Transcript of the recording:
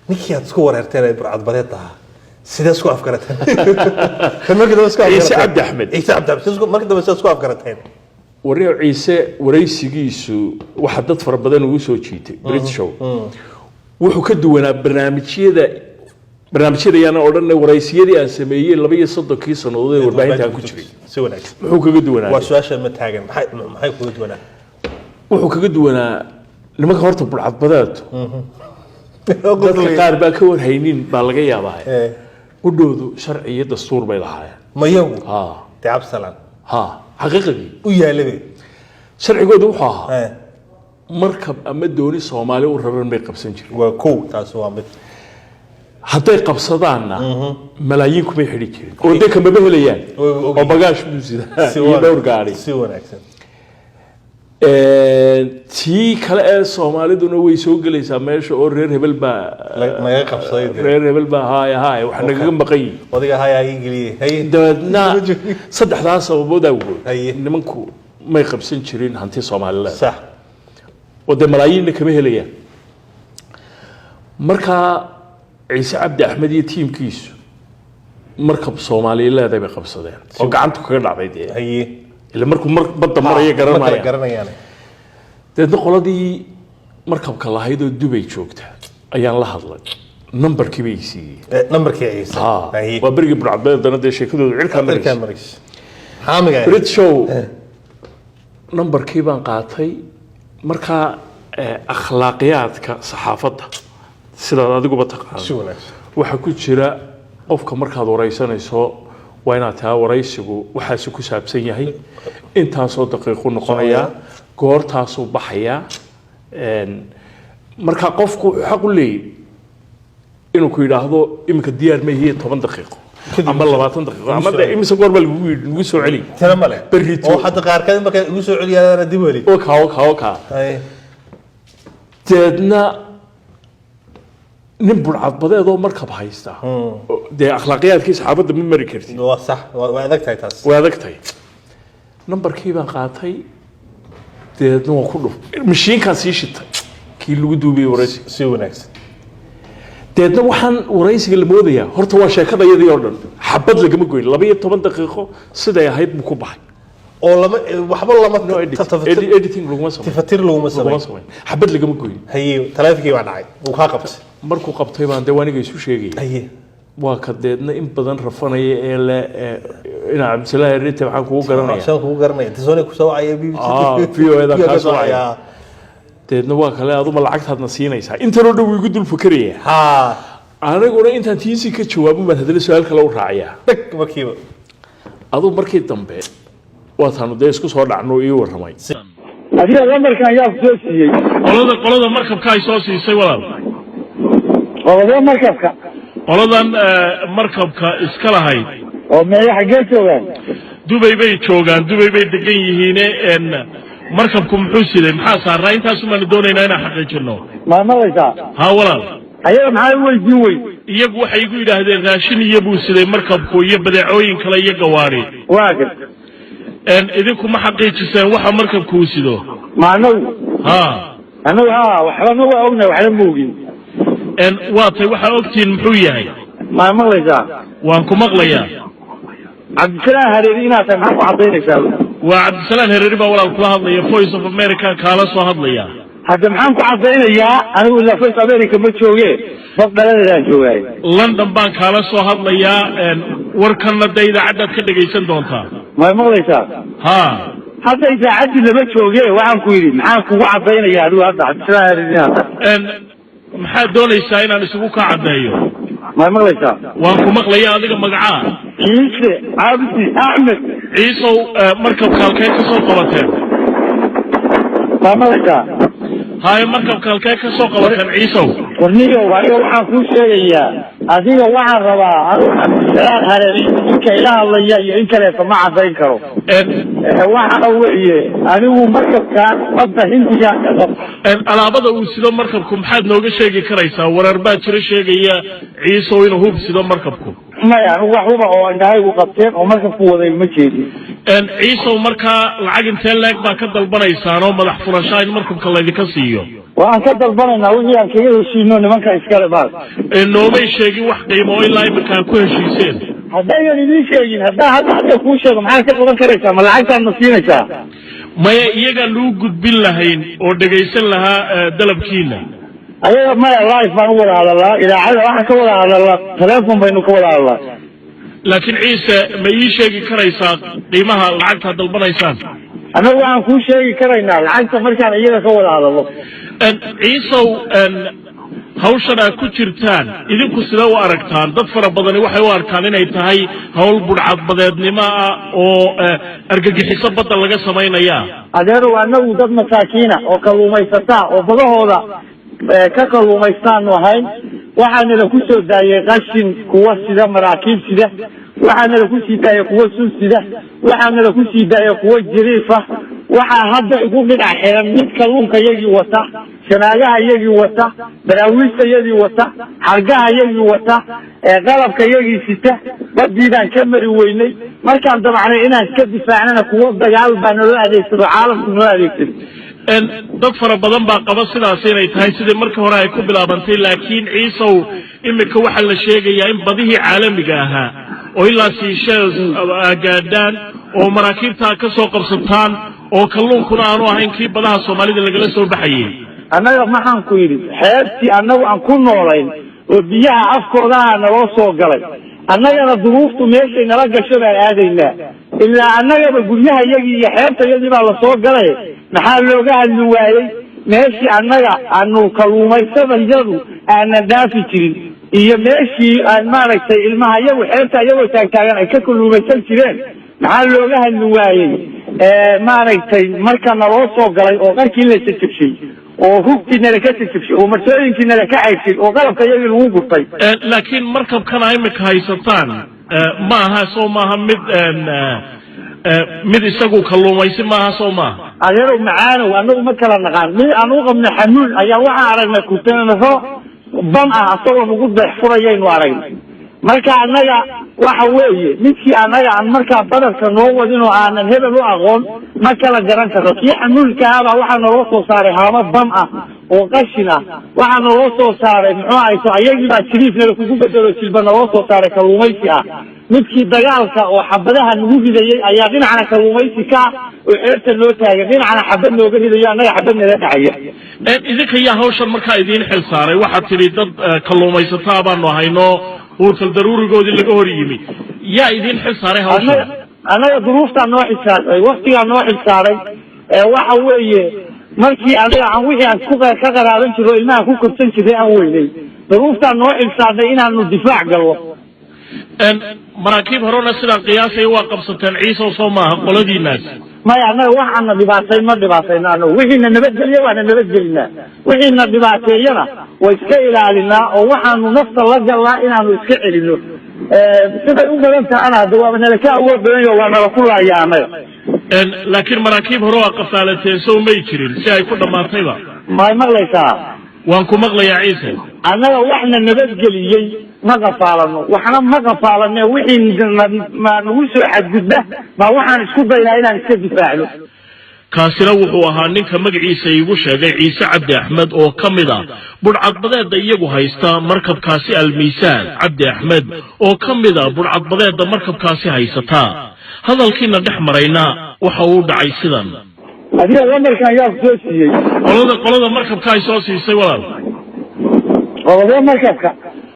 Ninkii aad isku wareerteen ee burcadbadeed ahaa, sidee isku afgarateen? Markii dambe isku Ciise afgarateen. Cabdi Axmed. Ciise Cabdi Axmed. Markii dambe sidee isku afgarateen? Warriyo, Ciise waraysigiisu waxa dad fara badan ugu soo jiitay Brit Show, wuxuu ka duwanaa barnaamijyada yaana odhanay, waraysiyadii aan sameeyey 32-kii sannadood ee warbaahinta aan ku jiray. Si wanaagsan. Muxuu kaga duwanaa? Waa su-aasha ma taagan. Maxay kuga duwanaa? Wuxuu kaga duwanaa nimanka horta burcadbadeedu, dadka qaar baa ka warhaynin baa laga yaabaa, qudhoodu sharci iyo dastuur bay lahaayeen. Mayagu? Ha. Dee Cabsalaan. Ha, xaqiiqadii. U yaalabe. Sharcigoodu wuxuu ahaa markab ama dooni Soomaali u raran bay qabsan jireen. Waa kow, taasi waa mid. Hadday qabsadaanna malaayiin kumay xidhi jirin oo dee kamaba helayaan oo bagaash buu sidaa iyo dhowr gaari. Si wanaagsan. Tii kale ee Soomaaliduna way soo gelaysaa meesha oo reer hebel baa naga qabsaday dee. Reer hebel baa, haaya haaya, waxa nagaga maqan yihin. Odayga hayaa ii geliyey, haye. Dabeedna saddexdaas sababood awgood Haye. nimanku may qabsan jirin hanti Soomaalileed oo dee malaayiinna kama helayaan. Markaa Ciise Cabdi Axmed iyo tiimkiisu markab Soomaaliya leedahay bay qabsadeen oo gacantu kaga dhacday dee. Ila markuu mar badda maraya Ma kala garanaya. Garanayaan. Dabeedna qoladii markabka lahayd oo Dubay joogta ayaan la hadlay, nambarkii bay siiyeen. Nambarkii Ciise? Ha. Waa berigii burcadbeedana dee sheekadoodu cirkaa Cirkaa maraysa. Maraysa xaamiga. Brit Show nambarkii baan qaatay. Markaa akhlaaqiyaadka saxaafadda, sidaad adiguba taqaano, Si wanaagsan. waxaa ku jira qofka markaad waraysanayso waa inaad tahay waraysigu waxaasu ku saabsan yahay, intaasoo daqiiqu noqonayaa, goortaasuu baxayaa. Marka qofku wuxuu xaq u leeyahy inuu ku yidhaahdo iminka diyaar ma ihiye, 10 daqiiqo ama 20 daqiiqo ama de imise goor baa lagugu yidhi lagu soo celi. Tira male. Berrito. Oo hadda qaarkeed markay igu soo celiyaan dib weli. Oka oka oka. Deedna nin burcadbadeed oo markab haysta dee akhlaaqiyaadkii saxaafadda ma mari kartid. Waa sax, waa adag tahay taas. Way adag tahay. Nambarkii baan qaatay, dabeedna waan ku dhuf, mashiinkaan sii shitay kii lagu duubiyey waraysiga. Si wanaagsan. Dabeedna waxaan waraysiga la moodayaa horta waa sheekada iyadii oo dhan, xabad lagama goyn, 12 daqiiqo siday ahayd buu ku baxay. Oo lama waxba lama No edit. Editing laguma samayn. Tifatir laguma Laguma samayn. samayn, xabad lagama goyn. Haye, taleefonkii baa dhacay, wuu kaa qabtay. Markuu qabtay baan dee aniga isu sheegaya. Waa ka deedna in badan rafanaya ee le inaa Cabdilaahi Rite waxaan kugu garanaya. Saan kugu garanaya tisoni ku soo wacaya BBC. Ah, VOA da kaa soo wacaya. Deedna waa kale aduma lacagtaadna siinaysaa, intanoo dhan wuu igu dul fakeraya. Aniguna intaan tiisii ka jawaabin baan haddana su-aal kale u raacayaa. Dhag markiiba. Aduu markii dambe waataanu dee isku soo dhacno, ii warramay. Adiga lambarkan yaa ku soo siiyey? Qolada markabka ay soo siisay, walaal. Qolada markabka? Qoladan markabka iska lahayd. Oo meeya, xaggee joogaan? Dubay bay joogaan, Dubay bay degan yihiine. Markabku muxuu siday, maxaa saarnaa? Intaasu baanu doonaynaa inaan xaqiijino. Ma maqlaysaa? Haa, walaal. Ayaga maxaa u weydiin wey? Iyagu waxay igu yidhaahdeen raashin iyo buu siday markabku iyo badeecooyin kale iyo gawaari. Waa gar. Idinku ma xaqiijiseen waxa markabku uu sido? Ma anagu? Haa. Anagu haa, waxbana waa ognahay, waxna ma ogin. Waa tay, waxaa ogtihiin muxuu yahay? Ma maqlaysaa? Waan ku maqlayaa. Cabdisalaan Hareeri inaad tahay maxaa ku caddaynaysaa? Waa Cabdisalaan Hareeri baa, walaal, kula hadlaya, Voice of America kaala soo hadlaya. Hadda maxaan ku caddaynayaa? Anigu ilaa Voice America ma jooge, bad dhaladeedaan joogaay. London baan kaala soo hadlayaa. Warkanna dee idaacaddaad ka dhegaysan doontaa. Ma maqlaysaa? Haa. Hadda idaacaddii lama jooge, waxaan ku yidhi maxaan kugu caddaynaya adigu hadda Cabdisalaan Hareeri inaad tahay? Maxaad doonaysaa inaan isugu kaa caddeeyo? Ma maqlaysaa? Waan ku maqlaya. Adiga magacaa? Ciise Cabdi Axmed. Ciisow, markabka halkee ka soo qabateen? Ma maqlaysaa? Haye, markabka halkee ka soo qabateen, Ciisow? Warniyow, adiga waxaan kuu sheegayaa, adiga waxaan rabaa anigu Cabdisalaan Hareeri ninka ila hadlaya iyo in kaleeto ma caddayn karo. Waxa weeye anigu markabkaan badda Hindiga ka qab Alaabada uu sido markabku maxaad nooga sheegi karaysaa? Warar baa jiro sheegaya, Ciisow, inuu hub sido markabku. Maya, anigu wax huba oo indhahaygu qabteen oo markabku waday ma jeedin. Ciisow, markaa lacag intee leeg baa ka dalbanaysaan oo madax furashaa in markabka laydinka siiyo? Waxaan ka dalbanaynaa wixii aan kaga heshiino nimanka iskale baal. Noomay sheegin wax qiimo oo ilaa iminka aad ku heshiiseen. Haddaynan idiin sheegin, haddaa hadda kuu sheego, maxaad ka qaban karaysaa? Ma lacagtaad ma siinaysaa? Maya, iyagaan lagu gudbin lahayn oo dhegaysan lahaa dalabkiina. Ayaga maya, live baan u wada hadalnaa, idaacada waxaan ka wada hadalnaa, telephone baynu ka wada hadalnaa. Laakiin Ciise, ma ii sheegi karaysaa qiimaha lacagtaad dalbanaysaan? Annagu waxaan kuu sheegi karaynaa lacagta markaan iyaga ka wada hadalno. Ciisow, hawshan aad ku jirtaan idinku sidee u aragtaan? Dad fara badani waxay u arkaan inay tahay hawl budhcadbadeednimo ah oo argagixiso badda laga samaynaya. Adeerow, annagu dad masaakiina oo kalluumaysataa oo badahooda ka kalluumaystaanu ahayn. Waxaanala ku soo daayey qashin kuwa sida, maraakiib sida, waxaanala ku sii daayey kuwa sun sida, waxaanala ku sii daayey kuwa jiriifa. Waxaa hadda igu dhinac xiran mid kalluunka yagii wata, shanaagaha yagii wata, baraawiista yagii wata, xargaha yagii wata, qalabka yagii sita. Badii baan ka mari weynay. Markaan damacnay inaan iska difaacnana, kuwo dagaal baa naloo adeegsado, caalamku noo adeegsado. Dad fara badan baa qaba sidaas inay tahay sidii markii hore ay ku bilaabantay. Laakiin Ciisow, iminka waxaa la sheegayaa in badihii caalamiga ahaa oo ilaa Seychelles gaadhaan oo maraakiibta ka soo qabsataan, oo kalluunkuna aanu ahayn kii badaha Soomaalida lagala soo baxayay. Annaga maxaan ku yidhi? Xeebtii annagu aan ku noolayn oo biyaha afkoodaha naloo soo galay. Annagana duruuftu meeshay nala gasho baan aadaynaa. Ilaa annagaba guryaha yagii iyo xeebta yagii baa lasoo galay. Maxaa looga hadli waayey meeshii annaga aanu kalluumaysadayadu aanan dhaafi jirin iyo meeshii aan maaragtay ilmaha iyagu xeebta iyagoo taagtaagan ay ka kalluumaysan jireen? Maxaa looga hadli waayey maaragtay marka naloo soo galay oo qarkii la jajabshay oo hugtii nala ka jajabshay oo marsooyinkii nala ka caybshay oo qalabka iyagii lagu gurtay? Laakiin markabkana imika haysataan ma aha, soo maaha mid isagu kalluumaysi maaha, soo maaha? Adeerow macaanow, annagu ma kala naqaan. Mid aan u qabnay xamuul ayaa waxaan aragnay kutenaro ban ah asagoo nagu deex furayaynu aragnay. Marka annaga waxa weeye midkii annaga aan markaa badarka noo wadin oo aanan hebel u aqoon ma kala garan karno. Kii xamuulka ahabaa waxaa naloo soo saaray haamo bam ah oo qashin ah. Waxaa naloo soo saaray, muxuu ahayto, ayagii baa jiriifnala kugu bedelo, jilba naloo soo saaray kalluumaysi ah. Midkii dagaalka oo xabadaha nagu ridayey ayaa dhinacna kalluumaysi ka ah oo xeebta noo taagan, dhinacna xabad nooga ridayo, annaga xabad nala dhacaya. Idinka yaa hawshan markaa idiin xil saaray? Waxaad tidhi dad kalluumaysataa baanu hayno, huurtal daruurigoodii laga hor yimi. Yaa idiin xil saaray hawshan? Annaga duruuftaa noo xilsaaray, waktigaa noo xilsaaray. Waxa weeye markii anaga aan wixii aan ku ka qaraaban jirro, ilmaha ku korsan jirray aan weynay, duruuftaa noo xilsaarnay inaanu difaac gallo. Maraakiib horena sidaan qiyaasaya waa qabsateen, Ciisow, soo maaha qoladiinaas? Maya, annaga waxaana dhibaatay ma dhibaatayno. Annagu wixiina nabadgeliya waana nabadgelinaa, wixiina dhibaateeyana way iska ilaalinaa, oo waxaanu nafta la galnaa inaanu iska celino. Siday u badan tahana hadda waaba nala ka awood badan yaho, waa nala ku laaya annaga. Laakiin maraakiib hore waa qafaalateen, sow may jirin si ay ku dhammaatayba? May maqlaysaa? Waan ku maqlayaa, Ciise. Annaga waxna nabadgeliyey ma qafaalano, waxna ma qafaalane. Wixii ma nagu soo xadgudba ma waxaan isku daynaa inaan iska difaacno. Kaasina wuxuu ahaa ninka magaciisa iigu sheegay Ciise Cabdi Axmed oo ka mid ah budhcadbadeedda iyagu haysta markabkaasi Almiisaan. Cabdi Axmed oo ka mid a budhcadbadeedda markabkaasi haysataa, hadalkiina dhex marayna waxa uu dhacay sidan. Adiga lambarkan yaa ku soo siiyey? Qolada markabka ay soo siisay, walaal. Qodobada markabka.